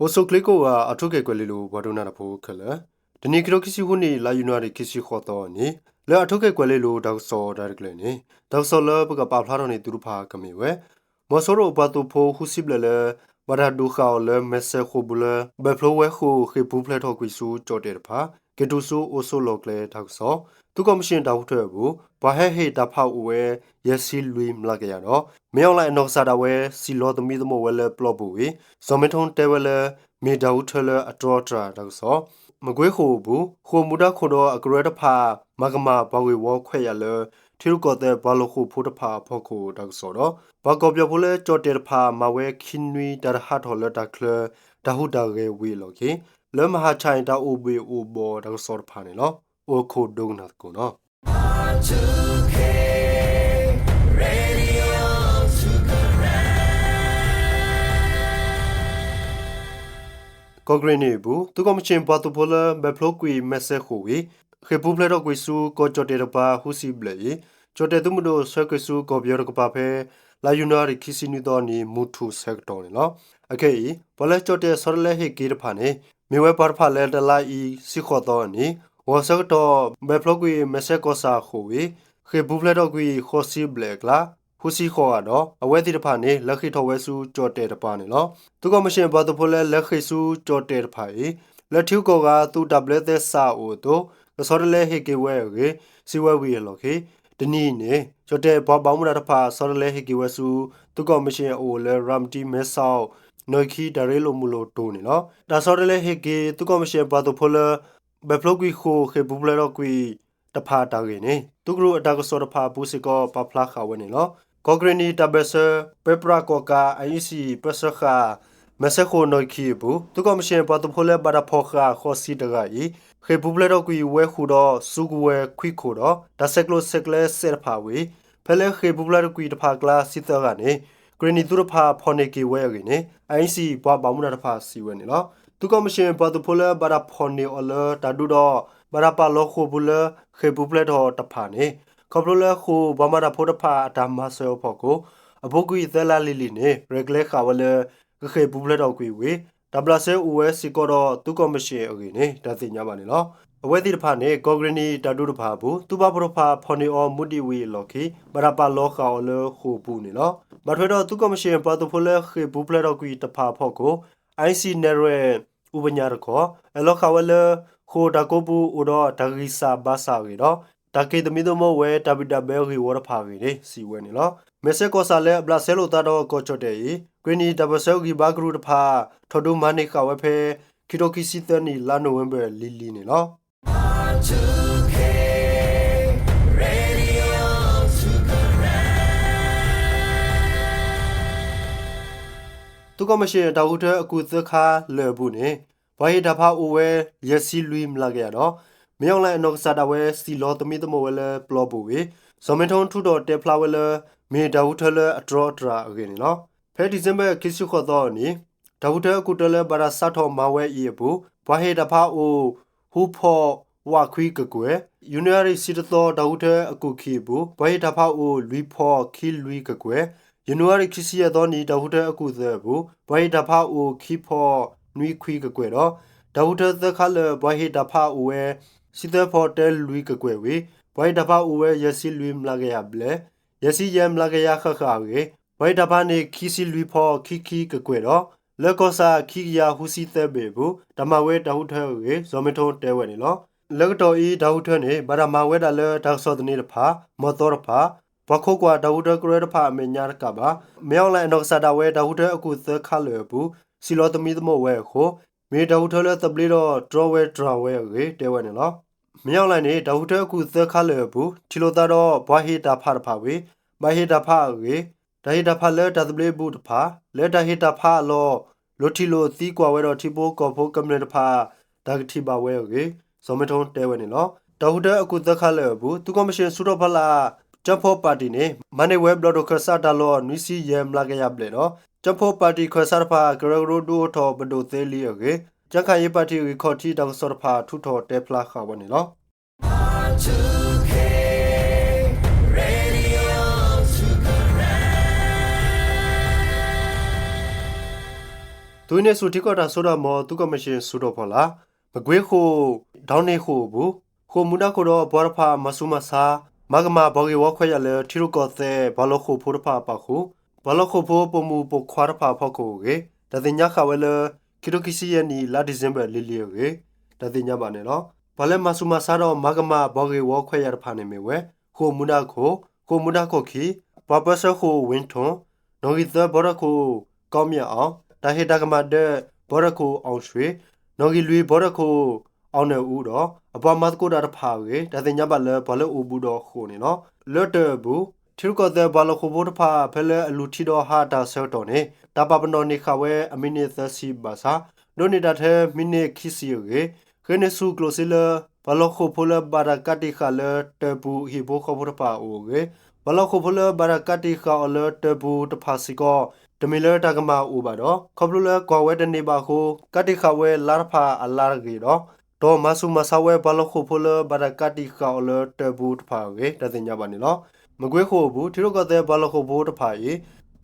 အိၣ်ဆူၣ်ချ့ကိးဂၤ အၣ်ထူခ့ၣ်ကွဲၤလ့လိၤ ပှၤဒိကနၣ်တၢ်ဖိခဲလၢာ်, တနံၤခံထိခံဆံဃုနံၣ် လါယနူၤအါရံၤ ခံဆံဃိးသီအနံၤ လၢအၣ်ထူခ့ၣ်ကွဲၤလ့လိၤ တၢ်ကစီၣ်တၢ်ရဲၣ်တၢ်ကျဲၤန့ၣ် တၢ်ကစီၣ်လၢပကပာ်ဖျါထီၣ်န့ၢ်သုတဖၣ်ကမ့ၢ်ဝဲ မီၤစိရိၤပှၤသုးဖိဃုဆံဘျဲၣ်လၢ ဘၣ်တၢ်ဒုးဃာ်အီၤလၢမဲာ်ဆဲးဃိာ်ပူၤလၢ ဘဲၣ်ဖျိဝဲဃိာ် ဃ့ၢ်ပူၤဖျဲးထီၣ်ကွံာ်ဆူကၠီၣ်တဲၣ်တဖၣ် က့ၤတုၤဆူအိၣ်ဆိးလီၢ်ကျဲတၢ်ကစီၣ်, သုးကီၣ်မံၣ်ၡ့ၣ်တၢ်ဃုထၢအပူၤ ပှၤဟဲဟ့ၣ်တၢ်ဖးအိၣ်ဝဲ ယဲၢ်ဆံလွံၢ်မျးကယၤဒီး မင်းအောင်လှိုင်အနီၢ်ကစၢ်ဒၣ်ဝဲ စံၣ်လီၤသမံသမိးဝဲလၢပျီပူၤဝံၤ စီၤမ့ထိတဲဝဲလၢ မ့ၢ်တၢ်ဃုထၢလၢအတြီတြၢ်တၢ်ကစီၣ်, မကွ့ဃိာ်အပူၤ ဃိာ်မူဒါခိၣ်ဒီးအကရၢတဖၣ် မၤကမၣ်ပှၤဂ့ၢ်ဝီခွဲးယာ်လၢ ထံရူၢ်ကီၢ်သဲးပှၤလီၢ်ဃိာ်ဖိတဖၣ်အဖီခိၣ်တၢ်ကစီၣ်ဒီး ပှၤကီၢ်ပယီၤဖိလၢကၠီၣ်တဲၣ်တဖၣ် မၤဝဲခံနွံတၢ်တဟးထီၣ်လၢတၢ်ချၢ တၢ်ဟူးတၢ်ဂဲၤဝံၤအလီၢ်ခံ လၢမဟါခၠၣ်အံၤတၢ်အိၣ်ဘှံးအိၣ်ဘှီၣ်တၢ်ကစီၣ်တဖၣ်န့ၣ်လီၤ. အိၣ်ခိးဒိကနၣ်သကိးနီၤ. ကီၢ်ကရ့ၣ်နံၣ်အပူၤ သုးကီၣ်မံၣ်ၡ့ၣ်ပှၤသုးဖိလၢဘဲၣ်ဖျိကွံာ်မဲာ်ဆဲးဃိာ်ဝံၤ ဃ့ၢ်ပူၤဖျဲးထီၣ်ကွံာ်ဆူကီၢ်ကၠီၣ်တဲၣ်တကပၤဃုဆံဘျဲၣ်အံၤ ကၠီၣ်တဲၣ်သုးမုၢ်ဒိၣ်ဆှၢကွံာ်ဆူကီၢ်ပယီၤတကပၤဖဲ လါယနူၤအါရံၤ ခံဆံနွံသီအနံၤ မုၢ်ထူၣ်ဆၢကတီၢ်န့ၣ်လီၤ. အခဲအံၤ ပှၤလၢကၠီၣ်တဲၣ်ဆီတလဲဟ့ၣ်က့ၤတဖၣ်န့ၣ် မ့ၢ်ဝဲပှၤတဖၣ်လၢတလါအံၤ ဆံဃိးသီအနံၤ ဂီၤဆၢကတီၢ် ဘဲၣ်ဖျိကွံာ်မဲာ်ဆဲးကီၢ်ဆၣ်အဃိာ်ဝံၤ ဃ့ၢ်ပူၤဖျဲးထီၣ်ကွံာ်ဃိးဆံဘျဲၣ်အကျါ ဃုဆံဃိးဂၤဒီး အဝဲသ့ၣ်တဖၣ်န့ၣ် လဲၤဃ့ၢ်ထီၣ်ဝဲဆူကၠီၣ်တဲၣ်တကပၤန့ၣ်လီၤ. သုးကီၣ်မံၣ်ၡ့ၣ်ပှၤသုးဖိလၢလဲၤဃ့ၢ်ဆူကၠီၣ်တဲၣ်တဖၣ်အံၤ လၢထံဂုၤကီၢ်ဂၤသုးတၢ်ဘျၢသဲစးအအိၣ်အသိး ကဆီတလဲဟ့ၣ်က့ၤဝဲအဂ့ၢ် စံးဝဲဝံၤအလီၢ်ခံ တနံၤအံၤန့ၣ် ကၠီၣ်တဲၣ်ပှၤဘၣ်မူဘၣ်ဒါတဖၣ် ဆီတလဲဟ့ၣ်က့ၤဝဲဆူ သုးကီၣ်မံၣ်ၡ့ၣ်အအိၣ်လၢ ရၤမတံ မဲဆီး နီၣ်ဂံၢ်ခံ တၢ်ရ့လိာ်မုာ်လိာ်တိၤန့ၣ်လီၤ. တၢ်ဆီတလဲဟ့ၣ်က့ၤ သုးကီၣ်မံၣ်ၡ့ၣ်ပှၤသုးဖိလၢ ဘဲၣ်ဖျိကွံာ်ဃိာ် ဃ့ၢ်ပူၤဖျဲးထီၣ်ကွံာ်တဖၣ်အတၢ်ဂ့ၢ်န့ၣ် သုးကရူၢ်အတၢ်ကစီၣ်တဖၣ်အပူၤစ့ၢ်ကီး ပာ်ဖျါဃာ်ဝဲန့ၣ်လီၤ. ကီၢ်ကရ့ၣ်နံၣ်တၢ်ဘၢၣ်စၢၤ ပဲပြးကီၣ်ကး အံအံစံၣ် ပၢဆှၢဃာ် မဲာ်ဆဲးဃိာ်နီၣ်ဂံၢ်ခံအပူၤ သုးကီၣ်မံၣ်ၡ့ၣ်ပှၤသုးဖိလၢဘၣ်တၢ်ဖီၣ်ဃာ်ဃိးဆံတဂၤအံၤ ဃ့ၢ်ပူၤဖျဲးထီၣ်ကွံာ်ဝဲဃိာ်ဒီး စူကဝဲၤခွံခိၣ်ဒီး တၢ်ဆဲးကျိးဆဲးကျၢစဲးတဖၣ်ဝံၤ ဖဲလၢဃ့ၢ်ပူၤဖျဲးထီၣ်ကွံာ်တဖၣ်အကျါ ဆံသၢဂၤန့ၣ် ကရ့ၣ်နံၣ်သုးတဖၣ်ဖီၣ်န့ၢ်က့ၤဝဲအဂ့ၢ်န့ၣ် အံအံစံၣ်ပှၤဘၣ်မူဘၣ်ဒါတဖၣ်စံးဝဲန့ၣ်လီၤ. သုးကီၣ်မံၣ်ၡ့ၣ်ပှၤသုးဖိလၢဘၣ်တၢ်ဖီၣ်န့ၢ်အီၤလၢတၢ်ဒုးဒီး ဘၣ်တၢ်ပာ်လီၤဃိာ်ပူၤလၢ ဃ့ၢ်ပူၤဖျဲးထီၣ်တဖၣ်န့ၣ် ခီဖျိလၢဃိာ်ပှၤမၤတၢ်ဖိတဖၣ်အတၢ်မၤစၢၤအဖီခိၣ် အပူၤကွံာ်သၢလါလံၤလံၤန့ၣ် ရဲၣ်ကျဲၤဃာ်ဝဲလၢ ကဃ့ၢ်ပူၤဖျဲးထီၣ်ကွံာ်ဝံၤ တၢ်ဘျးစဲအိၣ်ဝဲစ့ၢ်ကီးဒီးသုးကီၣ်မံၣ်ၡ့ၣ်အဂ့ၢ်န့ၣ် တၢ်သ့ၣ်ညါဘၣ်န့ၣ်လီၤ. အဝဲသ့ၣ်တဖၣ်န့ၣ် ကီၢ်ကရ့ၣ်နံၣ်တၢ်ဒုးတဖၣ်အပူၤ သုးပာ်ဖှိၣ်တဖၣ်ဖီၣ်န့ၢ်အီၤမူဒံးဝံၤအလီၢ်ခံ ဘၣ်တၢ်ပာ်လီၤဃာ်အီၤလၢဃိာ်ပူၤန့ၣ်လီၤ. ဘၣ်ထွဲဒီးသုးကီၣ်မံၣ်ၡ့ၣ်ပှၤသုးဖိလၢဃ့ၢ်ပူၤဖျဲးထီၣ်ကွံာ်တဖၣ်အဖီခိၣ် အံအံစံၣ်နဲၣ်ရွဲၣ် အူပညၣ်တခီ အၢၣ်လီၤဃာ်ဝဲလၢ ဃိာ်တၢ်ကိးပူၤအိၣ်ဒီးတၢ်ဂံၢ်စၢ်ဘါစၢ်အဂ့ၢ်ဒီး တၢ်က့ၤသမံသမိးဝဲတၢ်ဘံၣ်တၢ်ဘၢဂ့ၢ်ဝီတဖၣ်အဂ့ၢ်န့ၣ် စံးဝဲန့ၣ်လီၤ. မဲာ်ဆဲးကီၢ်ဆၣ်လၢအဘျးစဲလိာ်သးဒီးကီၢ်ကၠီၣ်တဲၣ်အံၤ ကရ့ၣ်နံၣ်တၢ်ဘၢၣ်စၢၤဂံၢ်ဘါကရူၢ်တဖၣ် ထီၣ်ဒုးမၤန့ၢ်ဃာ်ဝဲဖဲ ခံထိခံဆံသၢနံၣ် လါနိၣ်ဝ့ဘၢၣ်လံၤလံၤန့ၣ်လီၤ. သုးကီၣ်မံၣ်ၡ့ၣ်တၢ်ဃုထၢအကူၣ်သၢခါလၢာ်အပူၤန့ၣ် ပှၤဟ့ၣ်တၢ်ဖးအိၣ်ဝဲ ယဲၢ်ဆံလွံၢ်မျးကယၤဒီး မင်းအောင်လှိုင်အနီၢ်ကစၢ်ဒၣ်ဝဲ စံၣ်လီၤသမံသမိးဝဲလၢပျီပူၤဝံၤ စီၤမ့ထိထုးထီၣ်တဲဖျါဝဲလၢ မ့ၢ်တၢ်ဃုထၢလၢအတြီအတြၢ်အဂ့ၢ်န့ၣ်လီၤ. ဖဲဒံၣ်စ့ဘၢၣ် ခံဆံဃိးသီအနံၤ တၢ်ဃုထၢအကူၣ်တၢၤလၢဘၣ်တၢ်စးထီၣ်မၤဝဲအံၤအပူၤ ပှၤဟ့ၣ်တၢ်ဖးအိၣ် ဃုဖီဝးခွံကကွဲၢ်, ယနူၤအါရံၤ ဆံတသီ တၢ်ဃုထၢအကူၣ်ခံအပူၤ ပှၤဟ့ၣ်တၢ်ဖးအိၣ် လွံၢ်ဖီခံလွံၢ်ကကွဲၢ်, ယနူၤအါရံၤ ခံဆံယဲၢ်သီနံၤ တၢ်ဃုထၢအကူၣ်သၢအပူၤ ပှၤဟ့ၣ်တၢ်ဖးအိၣ် ခံဖီနွံခွံကကွဲၢ်ဒီး တၢ်ဃုထၢသၢခါလၢာ် ပှၤဟ့ၣ်တၢ်ဖးအိၣ်ဝဲ ဆံသၢဖီတၢလွံၢ်ကကွဲၢ်ဝံၤ ပှၤဟ့ၣ်တၢ်ဖးအိၣ်ဝဲ ယဲၢ်ဆံလွံၢ်မျးကယၤဘျဲၣ်, ယဲၢ်ဆံယဲၢ်မျးကယၤဃၣ်ဃၣ်အဂ့ၢ် ပှၤဟ့ၣ်တၢ်ဖးန့ၣ် ခံဆံလွံၢ်ဖီခံခံကကွဲၢ်ဒီး လၢကီၢ်ဆၣ် ခံကယၤဃုဆံသၢဘ့ၣ်အပူၤ တၢ်မၤဝဲတၢ်ဃုထၢအဂ့ၢ် စီၤမ့ထိတဲဝဲန့ၣ်လီၤ. လၢကတီၢ်အံၤ တၢ်ဃုထၢန့ၣ် ဘၣ်တၢ်မၤဝဲဒၣ်လၢတၢ်ကစီၣ်သန့တဖၣ်, မီၢ်သီတဖၣ်, ပှၤခိးကွၢ်တၢ်ဃုထၢကရၢတဖၣ်အမဲာ်ညါတကးဘၣ် မင်းအောင်လှိုင်အနီၢ်ကစၢ်ဒၣ်ဝဲ တၢ်ဃုထၢအကူၣ်သၢခါလၢာ်အပူၤ စံၣ်လီၤသမံသမိးဝဲအဃိ မ့ၢ်တၢ်ဃုထၢလၢသဘျ့ဒီးတြီဝဲတြၢ်ဝဲအဂ့ၢ် တဲဝဲန့ၣ်လီၤ. မင်းအောင်လှိုင်န့ၣ် တၢ်ဃုထၢအကူၣ်သၢခါလၢာ်အပူၤ ထံၣ်လိာ်သးဒီးပှၤဟ့ၣ်တၢ်ဖးတဖၣ်ဝံၤ ဘၣ်ဟ့ၣ်တၢ်ဖးအဂ့ၢ် တၢ်ဟ့ၣ်တၢ်ဖးလၢတၢ်သဘျ့အပူၤတဖၣ် လၢတၢ်ဟ့ၣ်တၢ်ဖးအလီၢ် လိၤထံးလိာ်သံကွၢ်ဝဲဒီးထံဖိကီၢ်ဖိကမျၢၢ်တဖၣ် တၢ်ကထံၣ်ဘၣ်ဝဲအဂ့ၢ် စီၤမ့ထိတဲဝဲန့ၣ်လီၤ. တၢ်ဃုထၢအကူၣ်သၢခါလၢာ်အပူၤ သုးကီၣ်မံၣ်ၡ့ၣ်ဆူၣ်ထီၣ်ဖီလာ် ကၠၢဖီပၣ်တံၣ်န့ၣ် မၤန့ၢ်ဝဲဘျီၣ်ဒိၣ်ခၢၣ်စးတၢ်လီၢ် နွံဆံယဲၢ်မျးကယၤဘျဲၣ်ဒီး ကၠၢဖီပၣ်တံၣ်ခၢၣ်စးတဖၣ် ကရၢကရိဒုးအိၣ်ထီၣ်ပဒိၣ်သ့လံအဂ့ၢ် ကၠၢခါအံၤပၣ်တံၣ်ဂံၢ်ခီၣ်ထံးတၢ်ကစီၣ်တဖၣ် ထုးထီၣ်တဲဖျါဃာ်ဝဲန့ၣ်လီၤ. သုးကီၣ်မံၣ်ၡ့ၣ် သုးဟံးန့ၢ်ဆူၣ်ထံကီၢ်တၢ်စိတၢ်ကမီၤ သုးကီၢ်မံၣ်ၡ့ၣ် စိၤထီၣ်ဖီလာ် မကွ့ၤဃိၣ် ဒီနံၣ်ဃိၣ်အပူၤ ဃိၣ်မူဒါခိၣ်ဒီးပှၤတဖၣ် မၤဆူးမၤဆါ မၤကမၣ်ပှၤဂ့ၢ်ဝီခွဲးယာ်လၢ ထံရူၢ်ကီၢ်သဲး ပှၤလီၢ်ဃိာ်ဖိတဖၣ်အပာ်ဃုာ် ပှၤလီၢ်ဃိာ်ဖိပိာ်မုၣ်ပိာ်ခွါတဖၣ်အဖီခိၣ်အဂ့ၢ် တၢ်သ့ၣ်ညါဃာ်ဝဲလၢ ခံထိခံဆံယဲၢ်နံၣ် လါဒံၣ်စ့ဘၢၣ်လံၤလံၤအဂ့ၢ် တၢ်သ့ၣ်ညါဘၣ်န့ၣ်လီၤ. ပှၤလၢမၤဆူးမၤဆါဒီးမၤကမၣ်ပှၤဂ့ၢ်ဝီခွဲးယာ်တဖၣ်န့ၣ်မ့ၢ်ဝဲ ဃိၣ်မူဒါခိၣ်, ဃိၣ်မူဒါခိၣ်ခံ, ပှၤပၢဆှၢဃိၣ် ဝ့ထိၣ်, နီၣ်ဂံၢ်သၢဘီတၢ်ခိၣ် ကီမၠၣ်အီၣ်, တၢ်ဟ့ၣ်တၢ်ကမၣ်ဒဲး ဘီတၢ်ခိၣ် အီၣ်ဆှ့, နီၣ်ဂံၢ်လွံၢ်ဘီတၢ်ခိၣ် အီၣ်နၢၣ်အူဒီး အပှၤမၤသကိးတၢ်တဖၣ်အဂ့ၢ် တၢ်သ့ၣ်ညါဘၣ်လၢ ပှၤလၢအိၣ်ဘူးဒီးဃိၣ်န့ၣ်လီၤ. လၢတၢၢ်အပူၤ ထံရူၢ်ကီၢ်သဲးပှၤလီၢ်ဃိာ်ဖိတဖၣ် ဖဲလၢအလူၤထံဒီးဟးတၢ်ဆၢကတီၢ်န့ၣ် တၢ်ပာ်ပနီၣ်န့ၢ်ဃာ်ဝဲအမံးနံးသၢဆံဘၣ်ဆၣ် ဒိးန့ၢ်တၢ်ထဲမံးနံးခံဆံအဂ့ၢ် ဃ့န့ၢ်ဆူၣ်ကျိၣ်စ့လၢ ပှၤလီၢ်ဃိာ်ဖိလၢဘၣ်တၢ်ကးတံာ်ဃာ်လၢတၢၢ်ပူၤ ဟံၣ်ဖိဃီဖိတဖၣ်အအိၣ်အဂ့ၢ်, ပှၤလီၢ်ဃိာ်ဖိလၢဘၣ်တၢ်ကးတံာ်ဃာ်အီၤလၢတၢၢ်ပူၤတဖၣ်စ့ၢ်ကီး တမ့ၢ်လၢတၢ်ကမၣ်အိၣ်ဘၣ်ဒီး ခီဖျိလၢကွၢ်ဝဲတန့ၢ်ဘၣ်အဃိ ကးတံာ်ဃာ်ဝဲလါတဖၣ်အလါတဂ့ၤဒီး ဒီးမၤဆူးမၤဆါဝဲပှၤလီၢ်ဃိာ်ဖိလၢဘၣ်တၢ်ကးတံာ်ဃာ်အီၤလၢတၢၢ်ပူၤတဖၣ်အဂ့ၢ် တၢ်သ့ၣ်ညါဘၣ်န့ၣ်လီၤ. မကွ့ၤဃိာ်အပူၤ ထံရူၢ်ကီၢ်သဲးပှၤလီၢ်ဃိာ်ဖိတဖၣ်အံၤ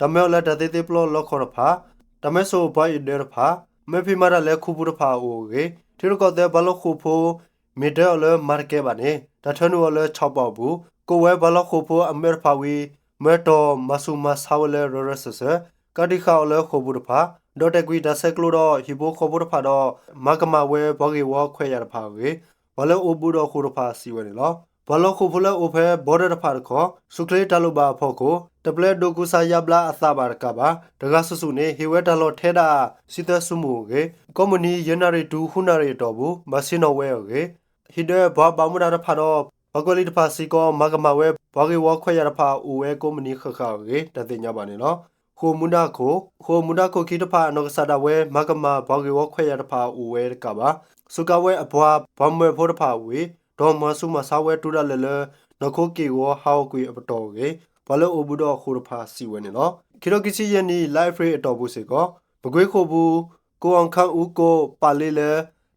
တၢ်မၢအီၤလၢတၢ်သ့သ့ပျီလီခီတဖၣ်, တၢ်မၢစိာ်ပှၤအ့ၣ်ဒၢးတဖၣ်, မၢဖံးမၤတၢ်လၢခူပူၤတဖၣ်အအိၣ်အဂ့ၢ် ထံရူၢ်ကီၢ်သဲးပှၤလီၢ်ဃိာ်ဖိ မ့ၢ်တၢအီၤလၢမၤတကဲဘၣ်န့ၣ် တၢ်ထၢနုာ်အီၤလၢဆီးပီၣ်အပူၤ ကိးဝဲပှၤလီၢ်ဃိာ်ဖိအမၢတဖၣ်ဝံၤ မၢတီၢ်မၤဆူးမၤဆါဝဲလၢရၢရၢစၢၤစၢၤ, ကးတံာ်ဃာ်အီၤလၢဃိာ်ပူၤတဖၣ်, ဒီးတဲာ်ကွံာ်တၢ်ဆဲးကျိးဒီးဟံၣ်ဖိဃီဖိတဖၣ်ဒီး မၤကမၣ်ဝဲပှၤဂ့ၢ်ဝီခွဲးယာ်တဖၣ်အဂ့ၢ် ပှၤလၢအိၣ်ဘူးဒီးဃိာ်တဖၣ်စံးဝဲန့ၣ်လီၤ. ပှၤလီၢ်ဃိာ်ဖိလၢအိၣ်ဖဲဘီဒၢတဖၣ်တခီ ဆူၣ်ချ့တၢ်လိၣ်ဘၣ်အဖီခိၣ် တပျဲဒိးကူစါယါဘျါအသးဘၣ်တကးဘၣ် တဂၤစုာ်စုာ်န့ၣ် ဟ့ၣ်ဝဲတၢ်လီၢ်ထဲဒၣ် ဆံသၢစုမုၢ်အဂ့ၢ် ကိးမုၢ်နံၤ ယဲၢ်နၣ်ရံၣ်တုၤဃုနၣ်ရံၣ်အတီၢ်ပူၤ ဘၣ်ဆ့ၣ်နီၤဝဲအဂ့ၢ် ဟံၣ်ဒၢပှၤဘၣ်မူဒါတဖၣ်ဒီး ပှၤကွဲးလံာ်တဖၣ်စ့ၢ်ကီး မၤကမၣ်ဝဲပှၤဂ့ၢ်ဝီခွဲးယာ်တဖၣ်အိၣ်ဝဲကိးမုၢ်နံၤဃၣ်ဃၣ်အဂ့ၢ် တၢ်သ့ၣ်ညါဘၣ်န့ၣ်လီၤ. ဃိာ်မူဒါခိၣ်, ဃိာ်မူဒါခိၣ်ခံတဖၣ် နီၢ်ကစၢ်ဒၣ်ဝဲ မၤကမၣ်ပှၤဂ့ၢ်ဝီခွဲးယာ်တဖၣ်အိၣ်ဝဲတကးဘၣ် စူးကါဝဲအပှၤပှၤမၢဖိတဖၣ်ဝံၤ ဒီးမၤဆူးမၤဆါဝဲတုၤဒၣ်လဲာ်လၢ နီၢ်ခိက့ၢ်ဂီၤဟးဂီၤကွံာ်အပတီၢ်အဂ့ၢ် ပှၤလၢအိၣ်ဘူးဒီးဃိာ်တဖၣ်စံးဝဲန့ၣ်လီၤ. ခံထိခံဆံယဲၢ်နံၣ် လါအ့ဖြ့ၣ်အတီၢ်ပူၤစ့ၢ်ကီး မကွ့ၤဃိာ်ပူၤ ကိၣ်အီၣ်ခၣ်အူကိးပာ်လ့လၢ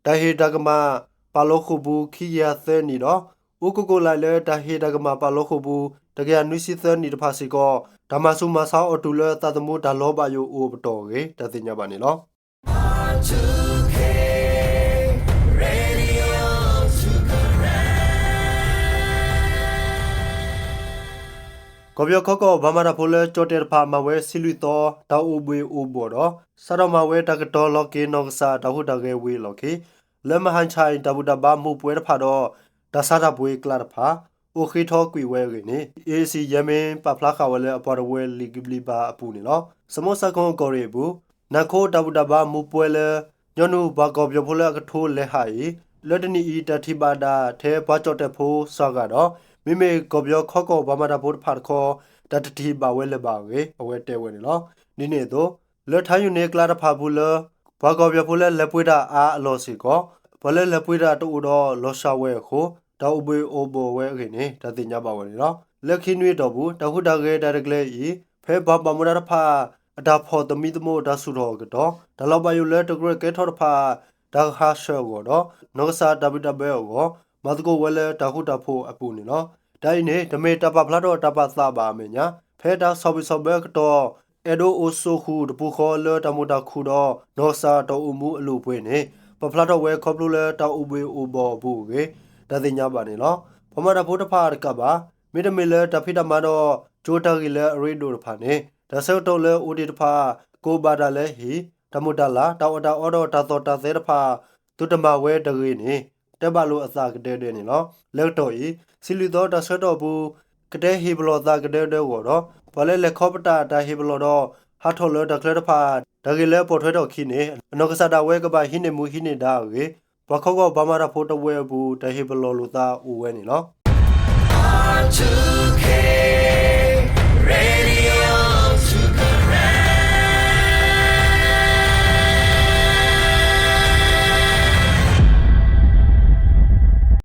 တၢ်ဟ့ၣ်တၢ်ကမၣ် ပာ်လီၤဃိာ်ပူၤ ခံကယၤသၢနံၣ်ဒီး အူကိၣ်ကိၣ်လဲၣ်လၢ တၢ်ဟ့ၣ်တၢ်ကမၣ်ပာ်လီၤဃိာ်ပူၤ တကယၤနွံဆံသၢနံၣ်တဖၣ်စ့ၢ်ကီး တၢ်မၤဆူးမၤဆါအီၤတုၤလၢသးသမူတၢ်လီၤဘၣ်ယိၣ်အိၣ်အပတီၢ်အဂ့ၢ် တၢ်သ့ၣ်ညါဘၣ်န့ၣ်လီၤ. ကီၢ်ပယီၤခီကီၢ်ဘၣ်မၤတၢ်ဖိလၢကၠီၣ်တဲၣ်တဖၣ် မၤဝဲဆံလွံၢ်သီ တၢ်အိၣ်ဘှံးအိၣ်ဘှီၣ်ဒီး စးထီၣ်မၤဝဲတၢ်ကတီၤလီၤက့ၤနီၢ်ကစၢ်တၢ်ဟူးတၢ်ဂဲၤဝံၤအလီၢ်ခံ လၢမဟါခၣ်အံၤ တၢ်ဘူၣ်တၢ်ဘါမူးပွဲတဖၣ်ဒီး တၢ်ဆါတၢ်ပှ့ၤကျါတဖၣ် အိၣ်ဃ့ထီကွံာ်ဝဲအဂ့ၢ်န့ၣ် အ့ၣ်အ့ၣ်စံၣ် ယဲမ့ၢ်ပာ်ဖျါဃာ်ဝဲလၢအပှၤတဝၢလံာ်ကဘျံးဘၣ်အပူၤန့ၣ်လီၤ. စမူးစၢခိၣ်ကီၢ်ရ့ၣ်အပူၤ နၢ်ခိတၢ်ဘူၣ်တၢ်ဘါမူးပွဲလၢ ညီနုၢ်ပှၤကီၢ်ပယီၤဖိလၢအကထိလဲၤဟးအံၤ လၢတနံၣ်အံၤ တၢ်ထံၣ်ဘၣ်ဒၣ်ထဲပှၤကၠီၣ်တဲၣ်ဖိစှၤဂၤဒီး မ့မ့ၢ်ကီၢ်ပယီၤခီကီၢ်ဘၣ်မၤတၢ်ဖိတဖၣ်တခီ တၢ်တထံၣ်ဘၣ်ဝဲလၢၤဘၣ်အဂ့ၢ် အဝဲတဲဝဲန့ၣ်လီၤ. ဒ်န့ၣ်အသိး လၢထါယူၣ်န့ၣ်ကျါတဖၣ်အပူၤလၢ ပှၤကီၢ်ပယီၤဖိလၢလဲၤပှ့ၤတၢ်အါအလီၢ်စ့ၢ်ကီး ပှၤလၢလဲၤပှ့ၤတၢ်တအိၣ်ဒီးလီၤစှၤဝဲအဃိ တၢ်အိၣ်ဘှံးအိၣ်ဘှီၣ်ဝဲအဂ့ၢ်န့ၣ် တၢ်သ့ၣ်ညါဘၣ်ဝဲန့ၣ်လီၤ. လၢခံနွံအတီၢ်ပူၤ တၢ်ဟူးတၢ်ဂဲၤတၢ်ရဲၣ်တၢ်ကျဲၤအံၤ ဖဲပှၤဘၣ်မူဒါတဖၣ် အတၢ်ဖီၣ်သမံသမိးတၢ်ဆူၣ်ထီၣ်အကတီၢ် တၢ်လီၤဘၣ်ယိၣ်လၢတကြၢးကဲထီၣ်တဖၣ် တၢ်ကဟးဆှၢအဂီၢ်ဒီး နီၢ်ကစၢ်တၢ်ဘံၣ်တၢ်ဘၢအဂီၢ် မၤသကိးဝဲလၢတၢ်ဃူတၢ်ဖိးအပူၤန့ၣ်လီၤ. တၢ်အံၤန့ၣ် တမ့ၢ်တၢ်ပာ်ဖျါထီၣ်တၢ်ပာ်သးဘၣ်အမဲာ်ညါ ဖဲတၢ်ဆီၣ်ဘံၣ်ဆီၣ်ဘၢအကတီၢ် အဲၣ်ဒိးအိၣ်ဆိးဃုာ်တပူၤဃီလၢတၢ်မုာ်တၢ်ခုၣ်ဒီး နီၢ်ကစၢ်တၢ်အိၣ်မူအလုၢ်အပှ့ၤန့ၣ် ပာ်ဖျါထီၣ်ဝဲခီဖျိလၢတၢ်အိၣ်ဘှံးအိၣ်ဘှီၣ်အပူၤအဂ့ၢ် တၢ်သ့ၣ်ညါဘၣ်န့ၣ်လီၤ. ပှၤမၤတၢ်ဖိတဖၣ်တကးဘၣ် မ့တမ့ၢ်လၢတၢ်ဖံးတၢ်မၤဒီး ကၠိတၢ်ဂ့ၢ်လၢအရ့ဒိၣ်တဖၣ်န့ၣ် တၢ်ဆၢကတီၢ်လၢအိၣ်တ့ၢ်တဖၣ် ကအိၣ်ဘၣ်တၢ်လၢဟံၣ်, တၢ်မုာ်တၢ်လၤ, တၢ်အီၣ်တၢ်အီဒီးတၢ်သီၣ်တၢ်သဲတဖၣ် သုတမၤဝဲတဂ့ၤန့ၣ် တဲဘၣ်လိာ်အသးကဒဲကဒဲန့ၣ်လီၤ. လၢကတီၢ်အံၤ ဆံလွံၢ်သီတၢ်ဆၢကတီၢ်အပူၤ ကတဲဟ့ၣ်ပလီၢ်သးကဒဲကဒဲအဂီၢ်ဒီး ပှၤလၢလဲၤခီပတာ်တၢ်ဟ့ၣ်ပလီၢ်ဒီး ဟးထီၣ်လၢတၢ်ချၢတဖၣ် တၢ်ဂ့ၢ်လၢပိာ်ထွဲထီၣ်ခံန့ၣ် အနီၢ်ကစၢ်ဒၣ်ဝဲကဘၣ်ဟံးန့ၢ်မူဟံးန့ၢ်ဒါအဂ့ၢ် ပှၤခီကီၢ်ဘၣ်မၤတၢ်ဖိတဝၢအပူၤ တၢ်ဟ့ၣ်ပလီၢ်လိာ်သးအိၣ်ဝဲန့ၣ်လီၤ.